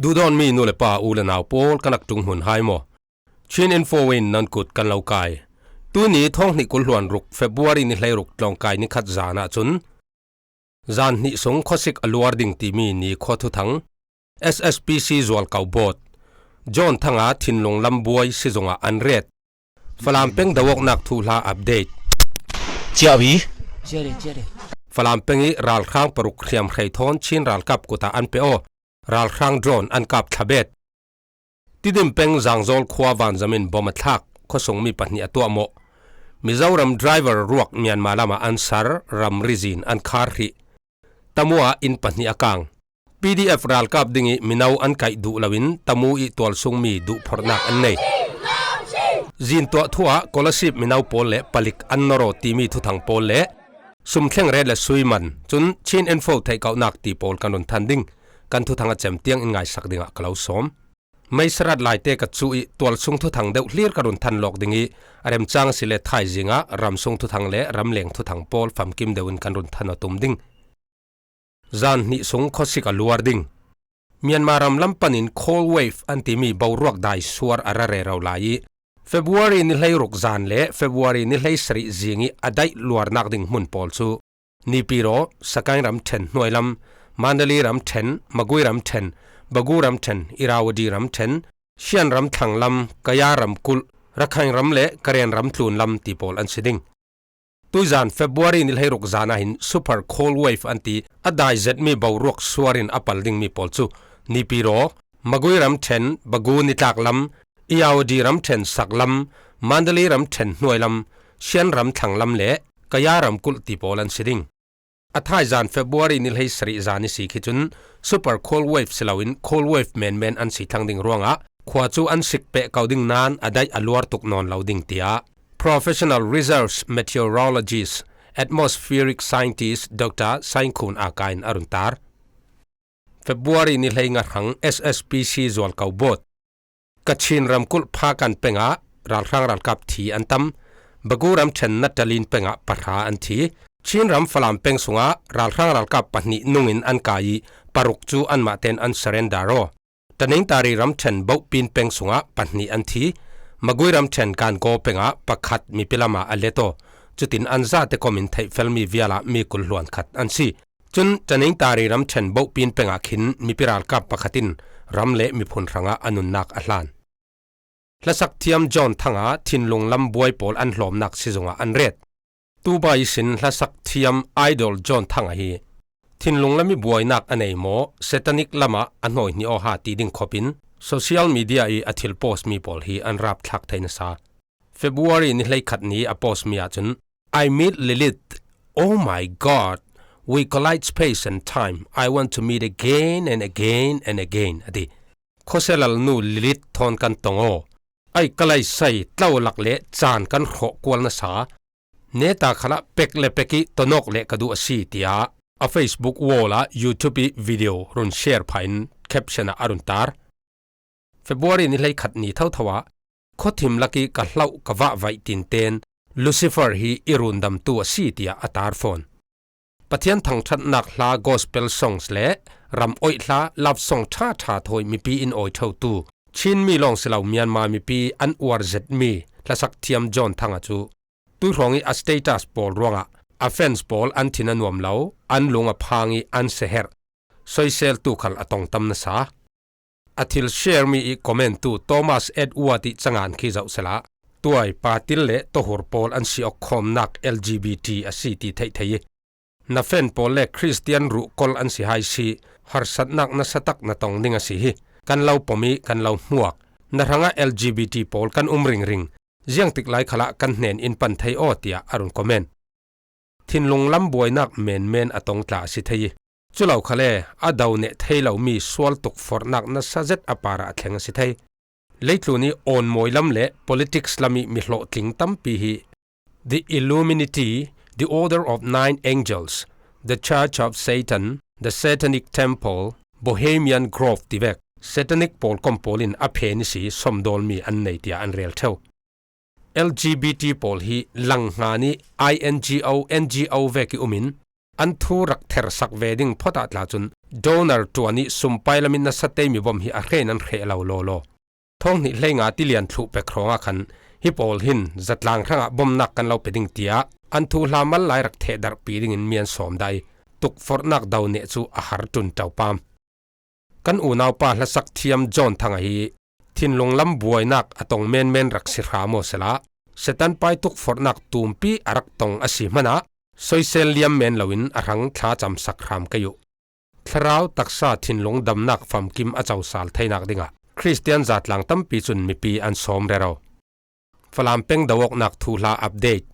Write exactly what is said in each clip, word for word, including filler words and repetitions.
Duhdawtmi nu le pa, u le nau pawl, kan rak ṭung hmun hai maw? Chin Info in nan kut kan lo kai. Tuni thawng hnih kul hluan ruk February ni hleiruk tlawngkai ni khat zan ahcun zan hnih sung khuasik a luar ding timi nikhua thuthang, S S P C Zualkau Board, John Thanga thinlung lam buai sizungah an ret. Falam peng do awknak thuhla update. Ciawi. Falam peng i ralhrang paruk hriamhrei thawn Chin ralkap kutah an pe aw. Ralhrang drone an kap thlabet. Tidim peng Zangzawl khua vanzam in bom a thlak, khuasungmi pahnih a tuahmawh. Mizoram driver ruak Myanmar lamah an sar, ramri zin an khar hrih. Tamu ah inn pahnih a kang. P D F ralkap ding i mino an kaih duh loin Tamu i tualsungmi duhphorhnak an nei. Zin tuah thu ah Kolasib mino pawl le palik an nor aw timi thuthang pawl le sumthleng ret le sui man, cun Chin Info theihkauhnak ti pawl kan run than ding. Kan thuthang a cem tiang in ngaisak dingah ka lo sawm. Meisarat laite ka cuh i tualsung thuthang deuh hlir ka run than lawk ding i, a remcang a si le thaizing ah ramsung thuthang le ramleng thuthang pawl famkim deuh in kan run than aw tum ding. Zan hnih sung khuasik a luar ding. Myanmar ram lam panin cold wave an timi boruak dai suar a ra rero lai i, February ni hleiruk zan le February ni hleisarih zing i a daih luarnak ding hmun pawl cu Nipiro, Sagaing ramṭhen hnuai lam, Mandalay ramṭhen, Magway ramṭhen, Bago ramṭhen, Irrawaddy ramṭhen, Shan ramthlang lam, Kaya ramkulh, Rakhine ram le Karen ramtlun lam ti pawl an si ding. Tuizan February ni hleiruk zan ah hin super cold wave an ti a dai zetmi boruak suar in a pal dingmi pawl cu Nipiro, Magway ramṭhen, Bago nitlak lam, Irrawaddy ramṭhen sak lam, Mandalay ramṭhen hnuai lam, Shan ramthlang lam le Kaya ramkulh ti pawl an si ding. A thaizan February ni hleisarih zan i si khi cun super cold wave si loin cold wave menmen an si thlang ding ruangah khua cu an sik peh ko ding nain a daih a luar tuk nawn lo ding, tiah professional research meteorologist, atmospheric scientist Doctor Saingkhun Aka in a run tar. February ni hleinga hrang S S P C Zualkau Board. Kachin ramkulh Phakan pengah ralhrang ralkap thi an tam. Bago ramṭhen Natalin pengah pahra an thi. Chin ram Falam peng sungah ralhrang ralkap pahnih nungin an kai i paruk cu anmah tein an surrender aw. Taningtari ramṭhen Bohpin peng sungah pahnih an thi. Magway ramṭhen Kangaw pengah pakhat mipi lamah a let aw. Cutin an zate kom in theihfelmi vialah mi kul hluan khat an si. Cun Taningtari ramṭhen Bohpin pengah khin mipi ralkap pakhat in ram le miphun hrangah a nunnak a hlan. Hlasak thiam John Thanga thinlung lam buai pawl an hlawmnak sizungah an ret. Tuba ihsin hlasak thiam idol John Thanga hi thinlung lam i buainak a nei maw, satanic lamah a hnawi hnih aw ha ti ding khopin social media i a thil post mi pawl hi an rapthlak thei nasa. February ni hleikhat ni a post mi ahcun, "I meet Lilith. Oh my God. We collide space and time. I want to meet again and again and again," a ti. Khuasia lalnu Lilith thawn kan tong aw. Ai ka lai sai, tlo lak le caan kan hrawh kual nasa. Neta khalah pek le pek i tonawk le ka duh a si, tiah a Facebook wall ah YouTube i video run share pha in caption ah a run tar. February ni hleikhat ni thotho ah, khuathim lak i ka hloh ka vahvaih tinten Lucifer hi i rundamtu a si, tiah a tar fawn. Pathian thangṭhatnak hla gospel songs le ram oih hla love song ṭha ṭha thawi mipi in awi ṭhotu Chin mi lawng si lo Myanmar mipi an uar zetmi hlasak thiam John Thanga cu tuihrawng i a status pawl ruangah a fans pawl an thin a nuam lo, an lung a phang i an seherh, soiseltu khal a tong tam nasa. A thil share mi i comment tu Thomas Edward i cangan khi zoh sehla, tuai, patil le tohur pawl an si awk khawmnak L G B T a si ti theih thei i, na fan pawl le Christian ruhkol an si hai si, harsatnak nasa tak na tong ding a si hi. Kan lo pom i kan lo hmuak. Na hrangah L G B T pawl kan um ringring. Ziangtik lai khalah kan hnen in pan thei aw, tiah a run comment. Thinlung lam buainak menmen a tong tla a si thei i, cu lo khale a do neh thei lomi sual tuk forhnak nasa zet a parah a thleng a si thei. Leitlun i awnmawi lam le politics lam i mi hlawhtling tampi hi The Illuminati, The Order of Nine Angels, The Church of Satan, The Satanic Temple, Bohemian Grove tivek satanic pawlkom pawl in a phen i si sawmdawlmi an nei, tiah an rel ṭheu. L G B T pawl hi lang hna nih I N G O, N G O vek i um in, an thu rak thersak ve ding phawtah tla cun donor ṭuan ih sumpai lamin nasa tei mibawm hi a hrein an hreh lo lawlaw. Thawng hnih hleinga tilian thluh pek hrawngah khan hi pawl hin zatlang hrangah bawmnak kan lo pe ding tiah an thuhla mal lai rak thehdarhpi dingin mi an sawm dah ih tukforhnak do neh cu a har ṭun ṭaupam. Kan unaupa hlasak thiam John Thanga hi thinlung lam buainak a tong menmen rak si hram aw sehla, Satan pai tukforhnak tumpi a rak tong a si hmanah soisel liam men loin a hrang thlacamsak hram kei uh. Thlarau taksa thinlung damnak famkim a cosal theinak dingah Khristian zatlang tampi cun mipi an sawm rero. Falam peng do awknak thuhla update.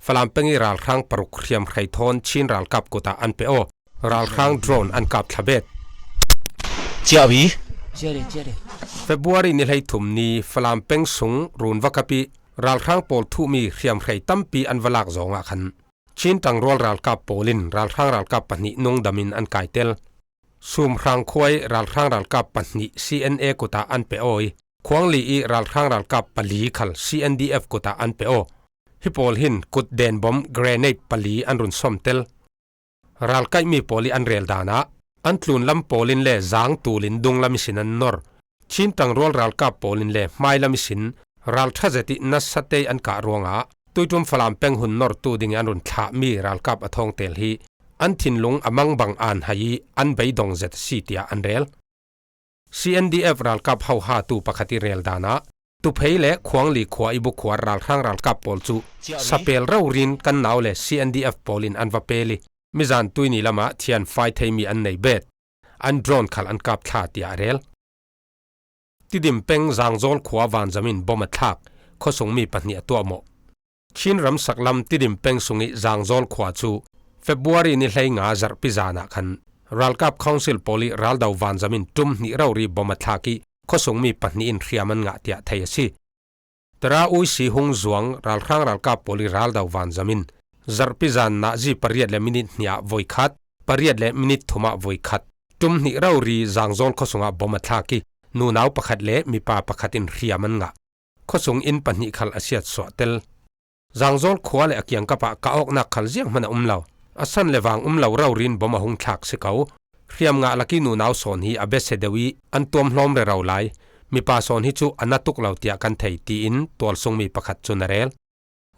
Falam peng ih ralhrang paruk hriamhrei thawn Chin ralkap kutah an pe aw. Ralhrang drone an kap thlabet. Ciawi. February ni hleithum ni Falam peng sung run va kap ih ralhrang pawl thuhmi hriamhrei tampi an va lak zawngah khan Chin ṭangrual ralkap pawl in ralhrang ralkap pahnih nungdam in an kaitel. Sumhrang khua ih ralhrang ralkap pahnih C N A kutah an pe aw ih Khuangli ih ralhrang ralkap pali khal C N D F kutah an pe aw. Hi pawl hin kut denbom grenade pali an run sawmtel. Ralkaihmi pawl ih an rel dan ah an tlunlam pawl in le zang tulin dunglam ihsin an nor. Chin ṭangrual ralkap pawl in le hmailam ihsin ralṭha zet ih nasa tei an kah ruangah tuiṭum Falam peng hun nortu dingin an run thlahmi ralkap a thawngtel hi an thinlung a mangbang an hai ih an beidong zet a si tiah an rel. C N D F ralkap hohatu pakhat ih rel dan ah Tuphei le Khuangli khua ih bukhuar ralhrang ralkap pawl cu sapel rorin kan nau le C N D F pawl in an va pel ih mizan tuini lamah thianfai theimi an nei bet. An drone khal an kap thla tiah a rel. Tidim peng Zangzawl khua vanzam in bom a thlak, khuasungmi pahnih a tuahmawh. Chin ramsaklam Tidim peng sungih Zangzawl khua cu February ni hleinga zarhpi zan ah khan ralkap council pawl ih raldo vanzam in ṭum hnih rori bom a thlak ih khuasungmi pahnih in hriam an ngah tiah thei a si. Tara Uisi hung zuang ralhrang ralkap pawl ih raldo vanzam in zarhpi zan nazi pariat le minit hnih ah voikhat, pariat le minit thum ah voikhat, ṭum hnih rori Zangzawl khuasungah bom a thlak ih nunau pakhat le mipa pakhat in hriam an ngah. Khuasung inn pahnih khal a siatsuahtel. Zangzawl khua le a kiangkap ah kah awknak khal zianghman a um lo. A san le vang um lo rorin bom a hung thlak si ko. Hriam ngah lak ih nunau sawn hi a besia deuh ih an tuamhlawm rero lai. Mipa sawn hi cu a na tuk lo tiah kan thei, tiin tualsungmi pakhat cun a rel.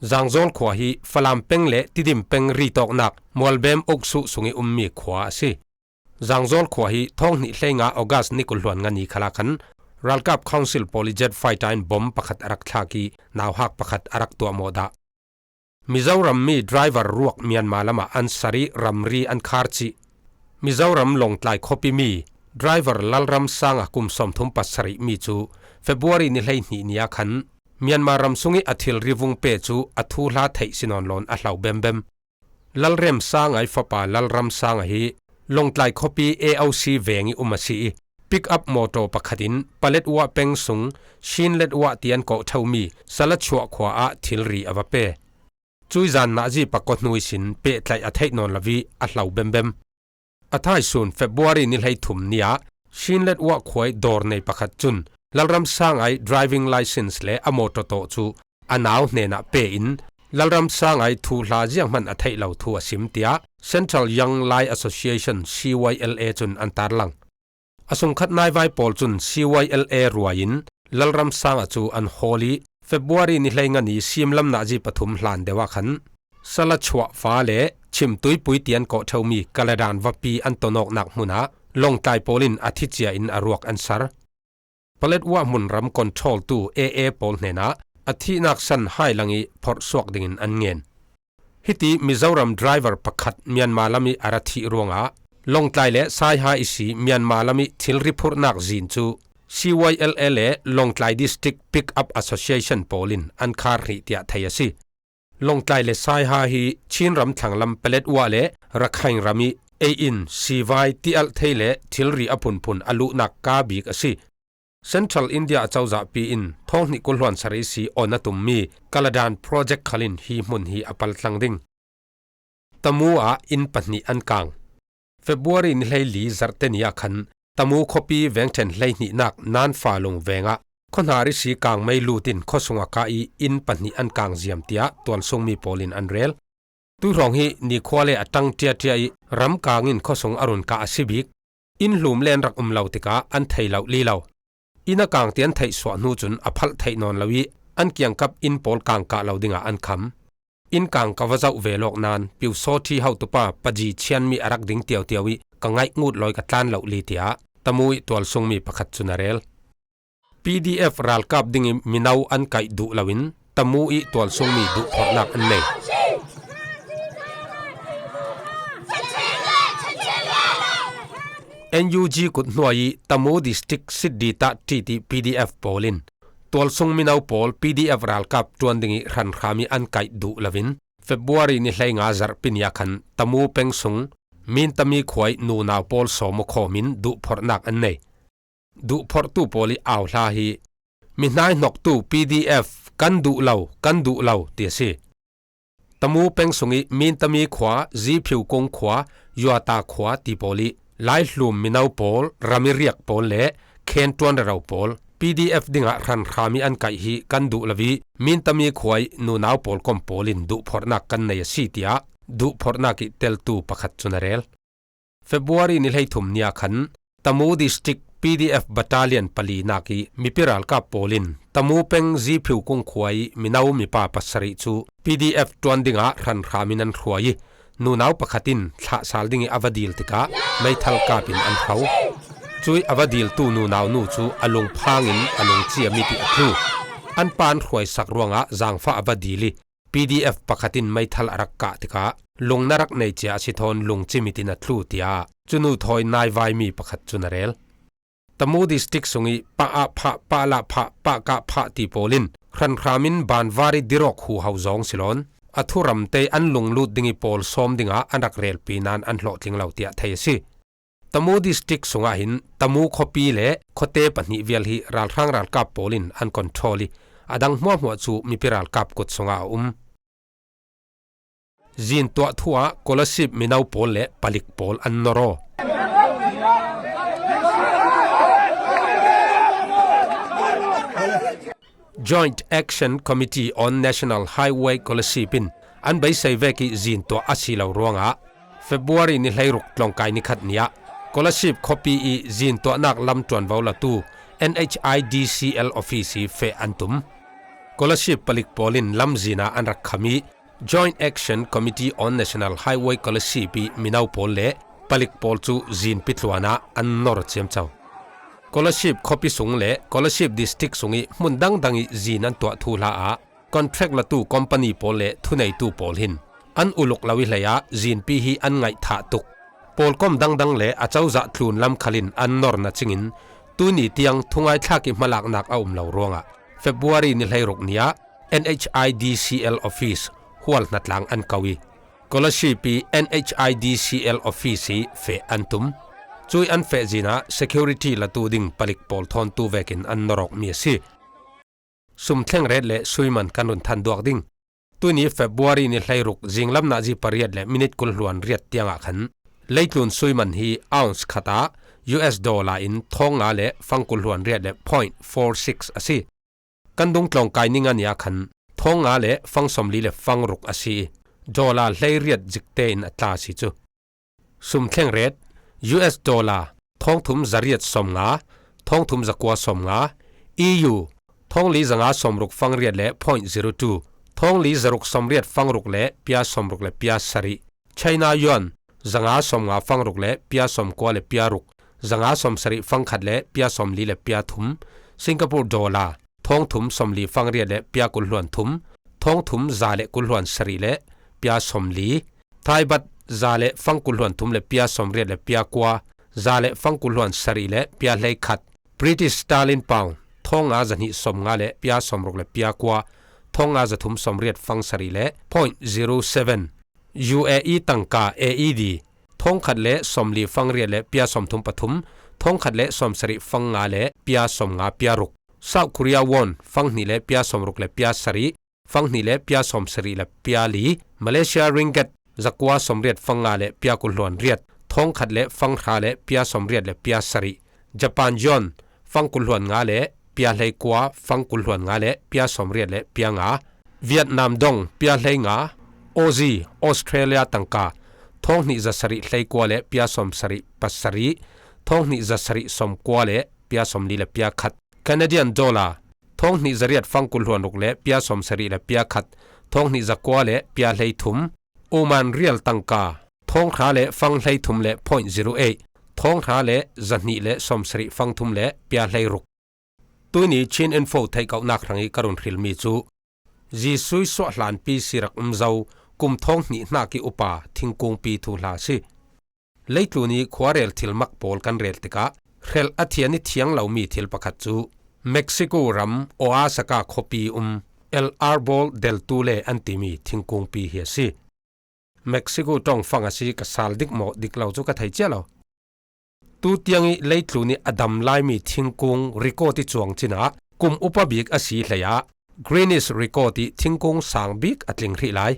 Zangzawl khua hi Falam peng le Tidim peng ritawknak Mualbem uksuh sungih ummi khua a si. Zangzawl khua hi thawng hnih hleinga August ni kul hluan nga ni khalah khan ralkap council pawl ih jet fighter in bom pakhat a rak thlak ih nauhak pakhat a rak tuahmawh dah. Mizoram mi driver ruak Myanmar lamah an sar ih ramri an khar cih. Mizoram Lawngtlai khuapi mi driver Lalram Sanga kum sawmthum pasarih mi cu February ni hleihnih ni ah khan Myanmar ram sungih a thilri vung pe cu a thuhla theih si nawn loin a hlo bembem. Lalrem Sangai fapa Lalram Sanga hi Lawngtlai khuapi A O C veng ih um a si ih, pick up mawtaw pakhat in Paletwa peng sung Shinletwa tian kawh ṭheumi Salachuah khua ah thilri a va pe. Cuih zan nazi pakua hnu ihsin pehtlaih a theih nawn lo ih a hlo bembem. A thaisun February ni hleithum ni ah Shinletwa khua ih dawr nei pakhat cun Lalram Sangai driving license le a mawtaw tawh cu a nau hnenah pe in Lalram Sangai thuhla zianghman a theih lo thu a sim, tiah Central Young Lai Association, C Y L A, cun an tarlang. A sungkhat naivai pawl cun C Y L A ruai in Lalram Sanga cu an hawl ih February ni hleinga ni simlam nazi pathum hlan deuh ah khan Salachuah fa le Chimtuipui tian kawh ṭheumi Kaladan vapi an tonawknak hmunah Lawngtlai pawl in a thi cia in a ruak an sar. Paletwa hmunram control tu A A pawl hnenah a thihnak san hai lang ih phorhsuak dingin an ngen. Hiti Mizoram driver pakhat Myanmar lam ih a ra thih ruangah Lawngtlai le Saiha ihsi Myanmar lam ih thilri phurhnak zin cu C Y L A le Lawngtlai District Pick Up Association pawl in an khar hrih tiah thei a si. Lawngtlai le Saiha hi Chin ram thlanglam Paletwa le Rakhine ram ih ei-in, sivai, tialhthei le thilri a phunphun a luhnak kaa bik a si. Central India a cozahpi in thawng hnih kul hluan sarih ihsi awn a tummi Kaladan project khal in hi hmun hi a paltlang ding. Tamu ah inn pahnih an kang. February ni hleili zarhte ni ah khan Tamu khuapi vengṭhen hleihnihnak Nanfalung vengah khuahnar ihsi kangmei lut in khuasung a kah ih inn pahnih an kang ziam, tiah tualsungmi pawl in an rel. Tuihrawng hi nikhua le a ṭang ṭiaṭia ih Ramkang in khuasung a run kah a si bik, inn hlum le an rak um lo tikah an thei lo li lo. Inn a kang ti an theih suah hnu cun a phalh theih nawn lo ih an kiangkap inn pawl kang kah lo dingah an kham. Inn kang ka va zoh ve lawk nain Pyusawṭhi hotupa Paji Chianmi a rak ding tiautiau ih ka ngaih ngut lawi ka tlan lo li, tiah Tamu ih tualsungmi pakhat cun a rel. P D F ralkap dingih mino an kaih duh loin Tamu ih tualsungmi duhphorhnak an nei. N U G kut hnuai ih Tamu District Siddhi Tah Ṭi ti P D F pawl in tualsung mino pawl P D F ralkap ṭuan dingih hranhram ih an kaih duh loin February ni hleinga zarhpi ni ah khan Tamu peng sung Mintami khua ih nunau pawl sawm aw khawm in duhphorhnak an nei. Duhphorhtu pawl ih au hla hi mi hnaihnoktu P D F kan duh lo, kan duh lo ti a si. Tamu peng sungih Mintami khua, Ziphiukung khua, Yuata khua ti pawl ih Laihlum mino pawl, ramiriak pawl le khentuan rero pawl P D F dingah hranhram ih an kaih hi kan duh lo ih Mintami khua ih nunau pawl kom pawl in duhphorhnak kan nei a si, tiah duhphorhnak ih teltu pakhat cun a rel. February ni hleithum ni ah khan Tamu District P D F Battalion palinak ih mipi ralkap pawl in Tamu peng Ziphiukung khua ih mino mipa pasarih cu P D F ṭuan dingah hranhram in an hruai ih nunau pakhat in thlahsal dingih a va dil tikah meithal kap in an hro. Cuih a va diltu nunau nu cu a lungphang in a lungcia mit ih a tlu. An pa an hruaisak ruangah zaangfah a va dil ih P D F pakhat in meithal a rak kah tikah lungna rak nei cia a si thawn lungci mit in a tlu, tiah cunu thawi naivaimi pakhat cun a rel. Tamu District sungih pah ah phah, pah lah phah, pah kah phah ti pawl in hranhram in banvar ih dirawk huho zawng si lawn a thuramte an lunglut dingih pawl sawm dingah an rak relpi nain an hlawhtling lo, tiah thei a si. Tamu District sungah hin Tamu khuapi le khuate pahnih vial hi ralhrang ralkap pawl in an control ih a dang hmuahhmuah cu mipi ralkap kut sungah a um. Zin tuah thu ah Kolasib mino pawl le palik pawl an nor aw. Joint Action Committee on National Highway Kolasib in an beisei vek ih zin tuah a si lo ruangah February ni hleiruk tlawngkai ni khat ni ah Kolasib khuapi ih zin tuahnak lam ṭuanvo latu N H I D C L office ih feh an tum. Kolasib palik pawl in lamzin ah an rak kham ih Joint Action Committee on National Highway Kolasib ih mino pawl le palik pawl cu zinpi tluan ah an nor ciamco. Kolasib khuapi sung le Kolasib District sungih hmun dangdang ih zin an tuah thu hla ah contract latu company pawl le thuneitu pawl hin an uluk lo ih hlei ah zinpi hi an ngaih thah tuk. Pawlkom dangdang le a cozah tlun lam khal in an nor na cingin tuni tiang thungaithlak ih hmalaknak a um lo ruangah February ni hleiruk ni ah N H I D C L office hual hnatlang an ko ih Kolasib ih N H I D C L office ih feh an tum. Cuih an feh zin ah security latu ding palik pawl thawn tu vekin an nor awkmi a si. Sumthleng ret le suiman kan run than duak ding. Tuni February ni hleiruk zinglam nazi pariat le minit kul hluan riat tiangah khan leitlun suiman hi ounce khat ah U S dollar in thawng nga le fang kul hluan riat le point four six a si. Kan dung tlawngkai ni nga ni ah khan thawng nga le fang sawmli le fang ruk a si ih dollar hleiriat zikte in a tla a si cu. Sumthleng ret, U S dollar thawngthum zariat sawmnga, thawngthum zakua sawmnga, E U thawngli zanga sawmruk fangriat le point zero two, thawngli zaruk sawmriat fangruk le pia sawmruk le pia sarih, China yuan zanga sawmnga fangruk le pia sawmkua le pia ruk, zanga sawmsarih fangkhat le pia sawmli le pia thum, Singapore dollar thawngthum sawmli fangriat le pia kul hluan thum, thawngthum za le kul hluan sarih le pia sawmli, Thai baht za le fang kul hluan thum le pia sawmriat le pia kua, za le fang kul hluan sarih le pia hleikhat, British sterling pound thawng nga zahnih sawmnga le pia sawmruk le pia kua, thawng nga zathum sawmriat fang sarih le point zero seven, U A E tangka A E D thawngkhat le sawmli fangriat le pia sawmthum pathum, thawngkhat le sawmsarih fang nga le pia sawmnga pia ruk, South Korea won fanghnih le pia sawmruk le pia sarih, fanghnih le pia sawmsarih le pia li, Malaysia ringgit zakua sawmriat fanga le pia kul hluan riat, thawngkhat le fanghra le pia sawmriat le pia sarih, Japan yuan fang kul hluan nga le pia hleikua, fang kul hluan nga le pia sawmriat le pia nga, Vietnam dong pia hleinga, Aussie, Australia tangka thawng hnih za sarih hlei kua le pia sawm sarih pasarih, thawng hnih za sarih sawm kua le pia sawm li le pia khat. Canadian dollar, thawng hnih za riat fang kul hluan ruk le pia sawm sarih le pia khat, thawng hnih za kua le pia hlei thum. Oman rial tangka, thawng hra le fang hlei thum le point zero eight, thawng hra le za hnih le sawm sarih fang thum le pia hlei ruk. Tuini Chin Info theihkauhnak hrang i ka run hrilmi cu Jesuh suah hlanpi si rak um zo kum thawng hnih hnak i upa thingkungpi thuhla a si. Leitlun i khuarel thilmak pawl kan rel tikah hrelh a thian i thiang lomi thil pakhat cu Mexico ram Oaxaca khuapi um El Árbol del Tule an timi thingkungpi hi a si. Mexico ṭongfang a si ka sal dik maw dik lo cu ka thei cia lo. Tutiang i leitlun i a dam laimi thingkung record i cuang cinah kum upa bik a si hleiah Guinness record i thingkung sang bik a tling hrih lai.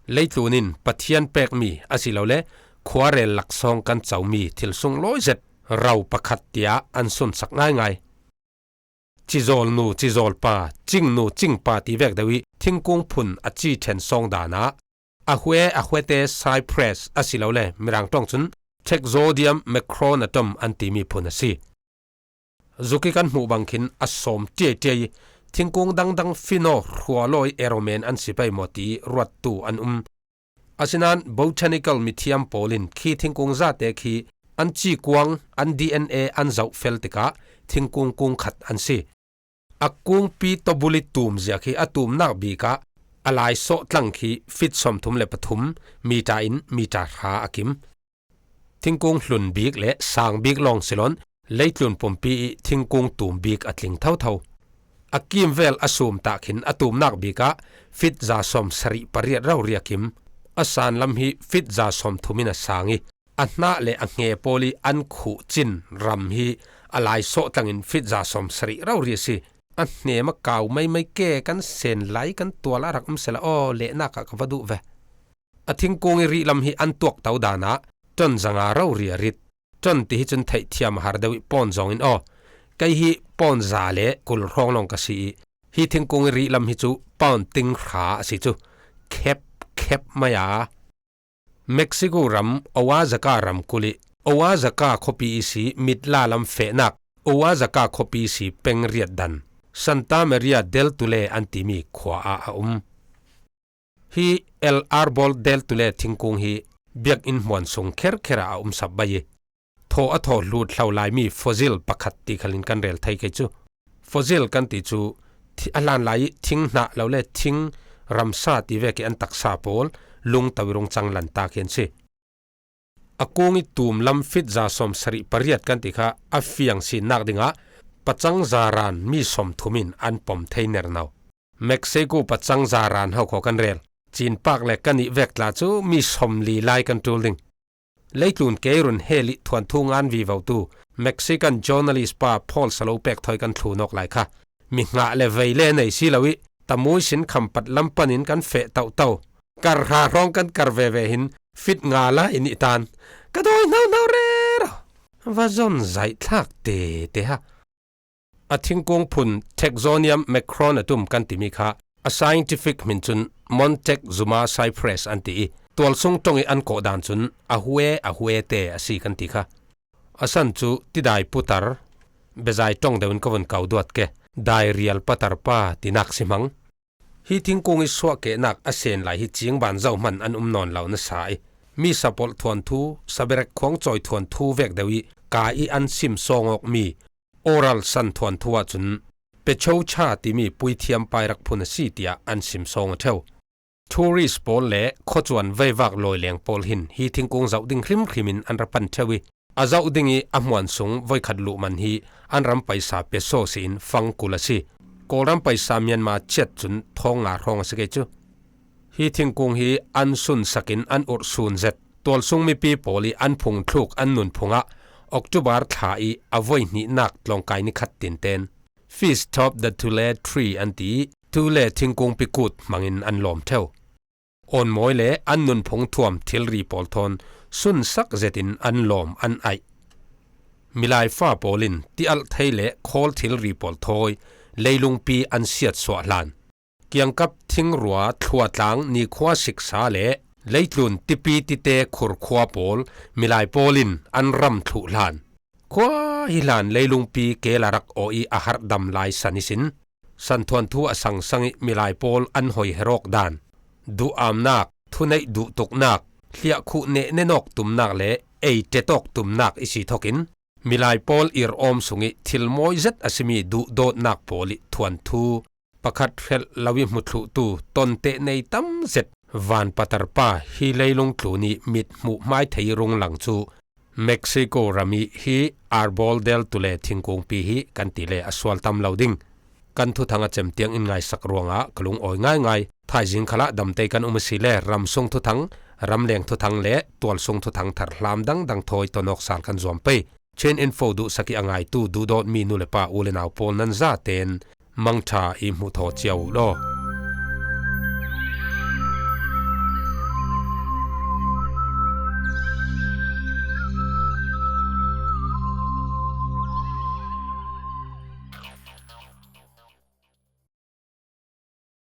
Leitlun in Pathian pekmi asilole khuarel laksawng kan comi thil sunglawi zet ro pakhat tiah an sunsak ngaingai. Cizawlnu, cizawlpa, cingnu, cingpa ti vek deuh i thingkung phun a ci ṭhen sawng danah Ahuehuete cypress asilole Mirang ṭawng cun Texodium macronatum an timi phun a si. Zuk i kan hmuh bang khin a sawm ṭiaiṭiai i thingkung dangdang fino hrualawi aromen an si pei maw ti ruattu an um. Asinain botanical mithiam pawl in khi thingkung zate khi an cikuang, an D N A an zoh fel tikah thingkung kung khat an si. A kungpi tobuli tum zia khi a tumnak bikah a laisawh tlang khi fit sawmthum le pathum mita in mita hra a kim. Thingkung hlun bik le sang bik lawng si loin leitlun pumpi i thingkung tum bik a tling thotho. A kimvel a sum tah khin a tumnak bikah fit za sawm sarih pariat rori a kim. A san lam hi fit za sawmthum in a sang i a hnah le a hnge pawl i an khuh cin ram hi a laisawh tlangin fit za sawm sarih rori a si. A hnem a kau maimai ke kan sen lai kan tual a rak um sela aw lehnak ah ka va duh ve. A thingkung i rih lam hi an tuak to danah ton zanga rori a rit. Ton ti hi cun theihthiam a har deuh i pawn zawng in aw. Kei hi pawn za le kul hrawng lawng ka si i hi thingkung i rih lam hi cu pawn ting hra a si cu khep khep mai a. Mexico ram Oaxaca ramkulh i Oaxaca khuapi i si mitla lam fehnak Oaxaca khuapi i si peng riat dan Santa Maria del Tule an timi khua ah a um. Hi El Árbol del Tule thingkung hi biakinn hmuan sung kherkher ah a um sap bai i thaw a thaw hlut hlo laimi fossil pakhat ti khalin kan rel thei kei cu. Fossil kan ti cu thi-, a hlan lai i thing hnah lo le thing ramsa ti vek i an taksa pawl lungto i rung cang lantak hi an si. A kung i tum lam fit za sawm sarih pariat kan ti kha a fiang sinnak dingah pacang zaran mi sawmthum in an pom thei nerno. Mexico pacang zaran ho khaw kan rel. Cin pak le kan ih vek tla cu mi sawmli lai kan ṭul ding. Leitlun keirun hel i thuanthu ngan vivotu Mexican journalist pa Paul Salo pek thawi kan thluhnawk lai kha. Mi hngah le vei le nei si lo i tamui sin khampat lam panin kan feh toto. Kar hra hrawng kan kar veve hin fit nga la in i tan. Ka dawi hno hno rero. Va zon zaih thlak tete ha. A thingkung phun Texodium macronatum kan timi kha a scientific hmin cun Montezuma cypress an ti i tualsung ṭong i an kawh dan cun Ahuehuete a si kan ti kha. A san cu tidai putar, bezai ṭong deuh in ka vun kau duat ke, dai rial patar pa tinak si hmang. Hi thingkung i suahkehnak a sen lai hi cingban zohman an um nawn lo nasa i mi sapolh thuanthu, saberek khuangcawi thuanthu vek deuh i ka i an sim sawng awkmi oral san thuanthu ahcun pechocha timi puithiam pai rak phun a si tiah an sim sawng a ṭheu. Tourist pawl le khuacuan veivak lawileng pawl hin hi thingkung zoh ding hrimhrim in an ra pan ṭheu i a zoh ding i a hmuan sung voikhat luhman hi an ram paisa peso si in fang kul a si. Kawlram paisa Myanmar ciat cun thawng nga hrawng a si kei cu. Hi thingkung hi an sunsak in an urh sun zet. Tualsung mipi pawl i an phungthluk an nunphung ah October thla i a voi hnihnak tlawngkai ni khat tinten Feast of the Tule Tree an ti i Tule thingkung pikut hmangin an lawm ṭheu. Awnmawi le an nunphung thuam thilri pawl thawn sunsak zetin an lawm an aih. Milai fa pawl in tialh thei le khawl thilri pawl thawi leilungpi an siatsuah hlan. Kiangkap thingrua thluatlang nikhua siksa le Leitlun tipi tite khurkhua pawl, milai pawl in an ram thluh hlan. Khua hi hlan leilungpi kelarak aw i a harh dam lai san isin. Santhuan thu a sangsang i milai pawl an hoi herawk dan. Duhamnak, thuneih duhtuknak, hliahkhuh neh nenawk tumnak le ei tetawk tumnak i si thokin, milai pawl ir awm sung i thil mawi zet a simi duhdawtnak pawl i thuanthu pakhat hrelh lo i hmuthluhtu tonteh nei tam zet vanpatarpa hi leilung tlun i mit hmuh hmai thei rung lang cu Mexico ram i hi arbol del tule thingkungpi hi kan ti le a sual tam lo ding. Kan thuthang a cem tiang in ngaisak ruangah ka lungawi ngaingai. Thaizing khalah damtei kan um a si le ramsung thuthang, ramleng thuthang le tualsung thuthang thar hlam dangdang thawi tonawk sal kan zuam pei. Chin Info duhsak i a ngaitu duhdawtmi nu le pa u le nau pawl nan zaten mangṭha i hmuh thaw cia uh law.